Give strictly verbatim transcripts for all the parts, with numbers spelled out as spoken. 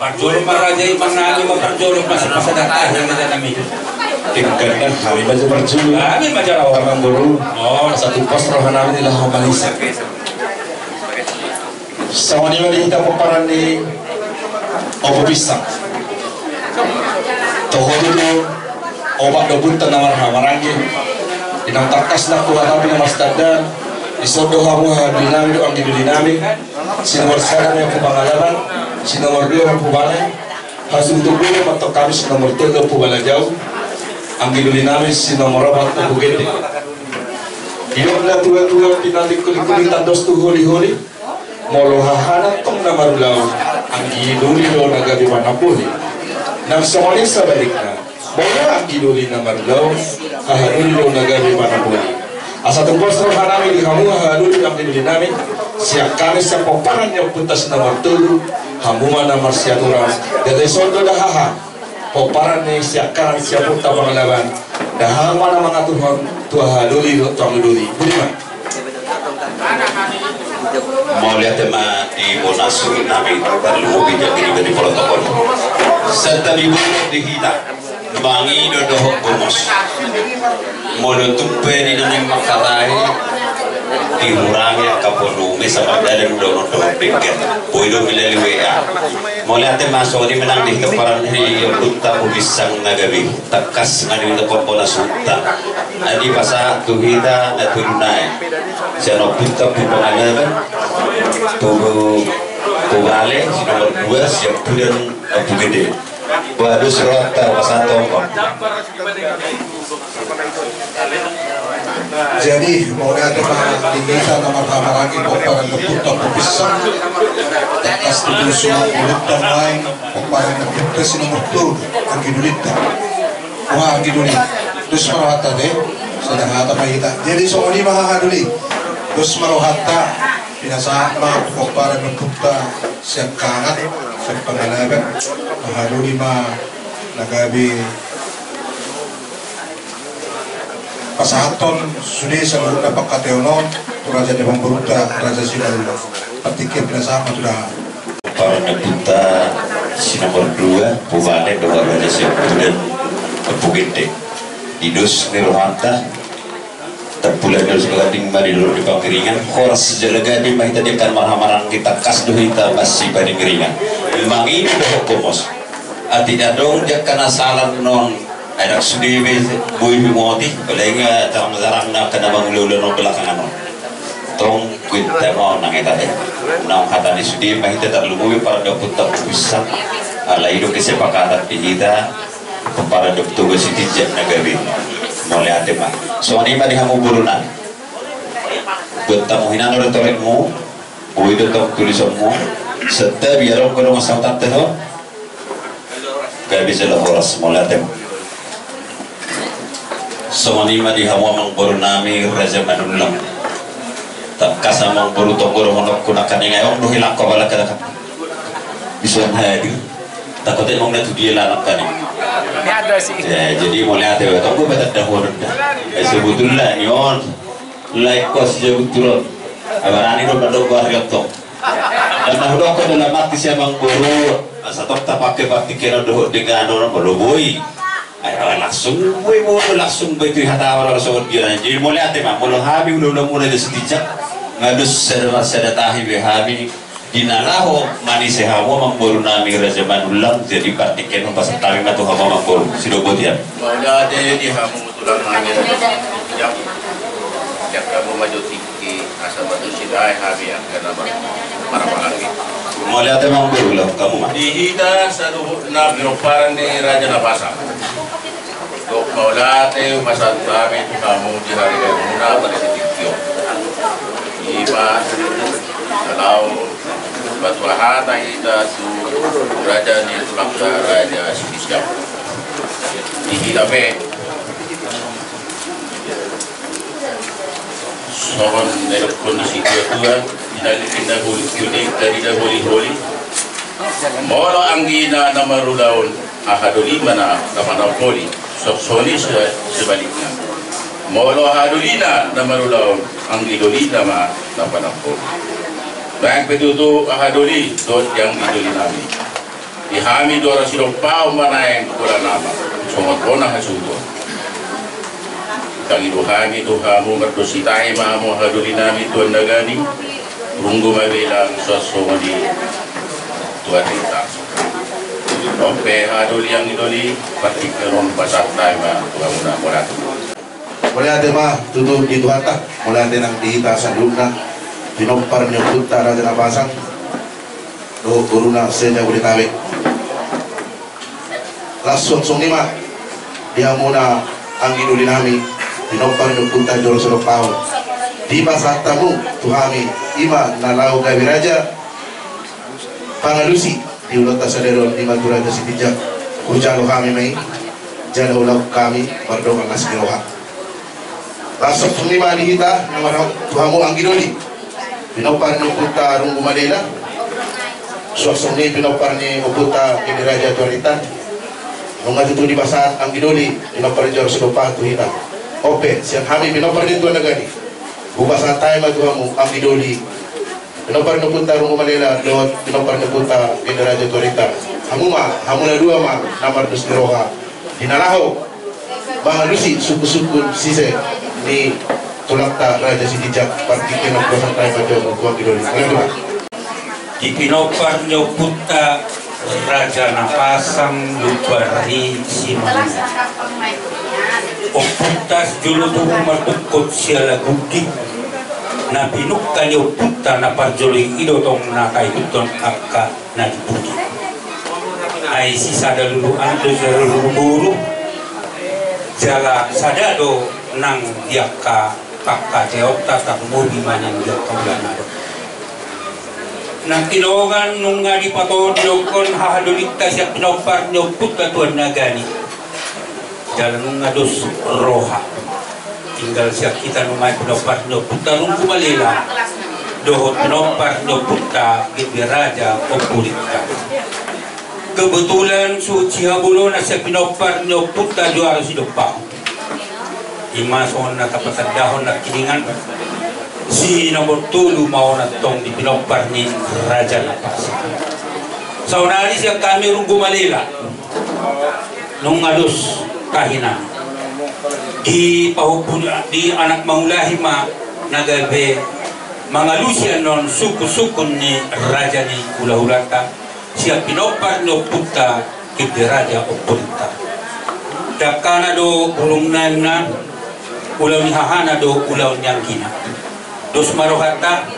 Parjolo ma raja i, manang ma parjolo, pas-pasan datang, yang kita nami. Tingkatkan hami baca parjolo. Hami baca lawan. Amangboru. Oh. Asa tupas roha nami di laho manisa. Songon i ma di hita pomparan ni Ompu Pisang. Toho tutu opat do ompunta na marhahamaranggi. Inang tangkas na huhatapi na marsitandan. Dison do hamu hahadoli nami dohot anggi doli nami. Si nomor sada ma Ompu Pangalaban, si nomor dua Ompu Bane. Hasuhuton do mantong hami si nomor tolu Ompu Balajau. Anggi doli nami si nomor opat Ompu Gede. Didok na tua-tua, pinantikkon-tikkon, tandos tu holi-holi. Molo hahana tong na marulaon, anggi doli do na gabe panamboli. Nang songon i sabalikna, molo anggi doli na marulaon, hahadoli do na gabe panamboli. Asa tupas roha nami di hamu hahadoli dohot anggi doli nami, sian hami sian pomparan ni ompunta si nomor tolu, hamu ma na marsiaturan. Jadi songon i do haha. Pomparan ni sian kanan sian Ompunta Pangalaban. Dahahang ma na mangaturhon tu hahadoli dohot tu anggi doli. Budi ma. Mauliate ma di bona suhut nami, tarlumobi jadi di protokol. Santabi bolon di hita, mangido dohot gomos. Molo tung pe di na naeng mangkatai, dihurangi angka volume, sabar dalan dohot dohot denggan. Boi do milali W A. Mauliate ma songon i ma nang di hita pomparan ni ompunta Ompu Pisang na gabe. Tangkas nang di hita pomparan suhutta. Adi pasahat tu hita na tolu nai. Sian ompunta Ompu Pangalaban, Ompu, Ompu Bale, si nomor dua, sian pudan Ompu Gede. Bah, dos rohanta, pasahat tong. Jadi, mauliate ma di hita na marhahamaranggi pomparan ni ompunta Ompu Pisang. Tangkas tu dos rohanta naeng pomparan ni ompunta si nomor tolu, anggi dolinta. Wah, anggi doli. Dos ma rohanta te. Sada hata ma hita. Jadi, songon i ma hahadoli. Dos ma rohanta. Pinasahat ma pomparan ni ompunta sian kanan, sian Pangalaban, hahadoli ma na gabe pasahathon sude saluhutna pangkataion on tu raja ni amangborunta Raja Simanullang. Partingkian pinasahat ma tu dahahang. Pomparan ni ompunta si nomor dua, Ompu Bane dohot raja sian pudan Ompu Gede. Di dos ni rohanta. Tampulan ni ulos panganding ma di dolok ni pangiringan. Horas jala gabe ma hita di angka na marhahamaranggi, tangkas do hita masipaningiringan. Mangido dohot gomos. Atik adong di angka na sala annon, ai ndang sude be boi huingotan, apalagi tarang-tarang na angka na mangula-ula annon belakangan on. Tong, kuinta ma on nang eta be. Naung hata ni sude ma hita, tarlumobi pomparan ni ompunta Ompu Pisang. Alai i do kesepakatan di hita. Pomparan ni ompu Toga Sitinjak na gabe. Mauliate ma. Songon i ma di hamu boru nami. Buat hamu hinan do torekmu. Boi do tong tulisonmu. Santabi, adong do dongan sahutanta on. Gabe jala horas, mauliate ma. Songon i ma di hamu amangboru nami Raja Manullang. Tangkas amangboru, tong do dohononku nangkaning, ai on do hilangku apala kada kan. Dison hadir. Takut emang na tu dia lah nangkaning. Ni ada sih. Ya, jadi mauliate, tong do batat dahonon da. Eh, sebetulna ni on. Lae kos jabu turon. Abarani do mandok gua riotong. Dan na hudok ko dalam arti siamang boru. Asa tong tapake partingkian dohot dengan orang molo boi. Ai, ai, langsung boi, boi, langsung boi tu hata orang songon dia. Jadi mauliate ma, molo hami ula-ula muna di Sitinjak. Nga dos sada, sada tahi be hami. Di na laho manise hamu amangboru nami Raja Manullang, jadi partingkian pasahat hami ma tu hamu amangboru. Sidok botian. Mauliate di hamu tulang nami Raja Sitinjak. Jaka hamu ma jo tingki asa batu sidae hami angka na marhahamaranggi. Mauliate amangboru, laho hamu ma. Di hita saluhutna pinomparna ni Raja Nabasa. Dok mauliate hupasahat hami tu hamu di harigarimuna pada di tingki on. Ima na laho patua hata hita tu raja ni bangsa, Raja Sitinjak. Di hita pe songon na nidokkon ni situatua, di na holi-holi, di na holi-holi. Molo anggina na marulaon, hahadoli ma na, na panamboli, songon i se-, sebalikna. Molo hahadolina na marulaon, anggi dolina ma na panamboli. Baen pe tutu hahadoli dohot anggi doli nami. Di hami juara sidompaon ma naeng holan ama songon bona hasuhuton. Tangido hami tu hamu, mardos i tahe ma hamu hahadolinami tuan nagari. Runggu ma bela suang songon i tuan rita. Nang pe hahadoli anggidoli, partingkian on pasahat hami ma tu hamuna, mauliate. Mauliate ma tutu di Tuhanta, mauliate nang di hita saluhutna, pinompar ni ompunta Raja Napasang dohot boruna se-Jabodetabek. Laos suang songon i ma di hamuna anggidolinami, pinompar ni ompunta juara sidompaon, dipasahat hamu tu hami, i ma na laho gabe raja pangalusi di ulaonta sadari on, i ma tu Raja Sitinjak. Hujalo hami ma i, jala huulahon hami mardongan las ni roha. Laos suang songon i ma di hita na marha-, tu hamu anggidoli, pinompar ni ompunta Runggu Malela, suang songon i pinompar ni ompunta Gede Raja Tuan Rita. Nunga tutu dipasahat anggidoli, pinompar ni juara sidompaon tu hita. On pe sian hami pinompar ni tuan nagari, hupasahat hami ma tu hamu anggidoli, pinompar ni ompunta Runggu Malela dohot pinompar ni ompunta Gede Raja Tuan Rita. Hamu ma, hamu na dua ma na mardos ni roha di na laho mangalusi sungkunsungkun sise ni tulangta Raja Sitinjak. Partingkian on pasahat hami ma tu hamu anggidoli. Mauliate ma. Di pinompar ni ompunta Raja Napasang Lumban Ri Simanjuntak, ompunta sijolo tubu martungkot siala gundi, na pinungka ni ompunta na parjolo i do tong na taihuthon angka na di pudi. Ai sisada lulu ando, sisada lulu boru, jala sada do nang di angka pangkataionta, tarlumobi ma nang di angka ulaon na adong. Nangkiningan nunga dipatoon didok on hahadolinta sian pinompar ni ompunta tuan nagari, jala nunga dos roha. Tinggal sian hita nunga i pinompar ni ompunta Runggu Malela dohot pinompar ni ompunta Gede Raja Ompu Rita. Kebetulan suhut sihabolona sian pinompar ni ompunta juara sidompaon, i ma songon na tapatandahon nangkiningan, si nomor tolu ma on antong di pinompar ni Raja Napasang. Saonari sian hami Runggu Malela nunga dos tahi nami. Di pahompu, di anak mangulahi ma na gabe mangalusi annon sungkunsungkun ni raja ni hulahulanta sian pinompar ni ompunta Gede Raja Ompu Rita. Dangkana do bulungna, ulaon ni hahana do ulaon ni anggina. Dos ma rohanta,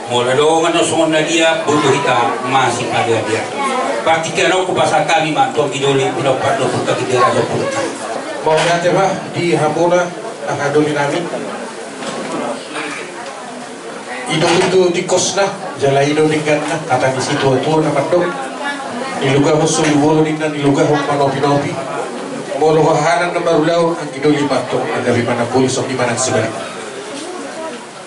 molo adong annon songon na dia, boto hita masipadeadean. Partingkian on hupasahat hami ma tu anggidoli, pinompar ni ompunta Gede Raja Ompu Rita. Mauliate ma di hamuna hahadolinami. I do tutu tingkosna, jala i do dengganna, hata ni situatua na mandok: Nilugahon solu bolon ninna, nilugahon manopinopi. Molo hahanan na marulaon, anggidoli ma antong na gabe manamboli, songon i ma nang sibalik.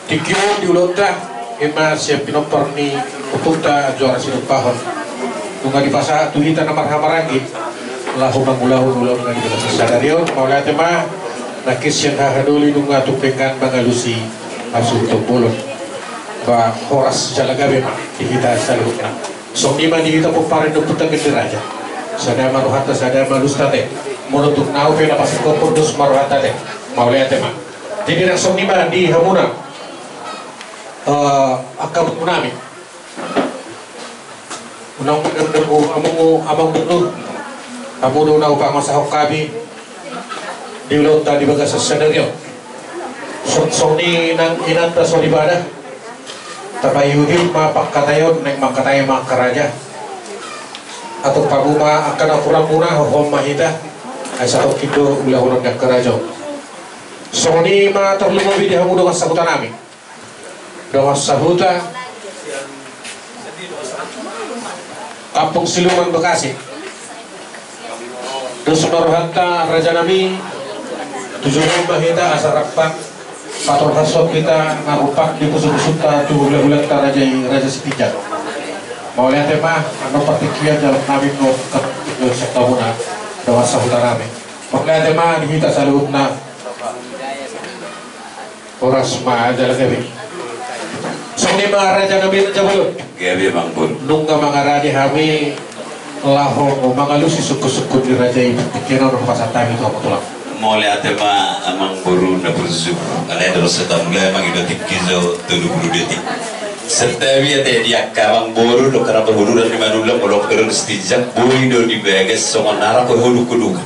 Tingki on di ulaonta, i ma sian pinompar ni ompunta juara sidompaon, nunga dipasahat tu hita na marhahamaranggi laho mangulahon ulaon na di bagasan sadari on. Mauliate ma. Nangkin sian hahadoli nunga tung denggan mangalusi hasuhuton bolon. Ba horas jala gabe ma di hita saluhutna. Songon i ma di hita pomparan ni ompunta Gede Raja. Sada ma rohanta, sada ma alusta ate. Molo tung naung pe na pasingkophon, dos ma rohanta ate. Mauliate ma. Jadi nang songon i ma di hamuna, eh, angka boru nami. Unang mandok hamu amang boru, hamu do na hupangosahon hami di ulaonta di bagasan sadari on. Songon i nang inanta soripada, tapaihutihut ma pangkataion, naeng mangkatai ma angka raja. Antong paboa ma angka na hurang muna, hohom ma hita, ai satongkin do ulahonon ni angka raja on. Songon i ma tarlumobi di hamu dongan sahuta nami. Dongan sahuta Kampung Siluman Bekasi. Dos ma rohanta raja nami, tu jolo ma hita asa rap patorhashon hita na rumpang di pusupusunta tu hulahulanta raja i, Raja Sitinjak. Mauliate ma, annon partingkian jalo nami do, do sokta muna dongan sahuta nami. Mauliate ma di hita saluhutna. Horas ma jala gabe. Songon i ma raja nami, raja bolon. Gabe, amang boru. Nunga mangarade hami Laho mangalusi sungkun-sungkun ni raja i, tingki na on pasahat hami tu hamu tulang. Mauliate ma amangboru na burju, alai dohot setan mulai mangido tingki jo tolu pulu detik. Serta biate di angka amangboru dohot angka parhuluran ni manullang, molo kedo di stinjak boi do di bagas songon arah ko hulu kuduka.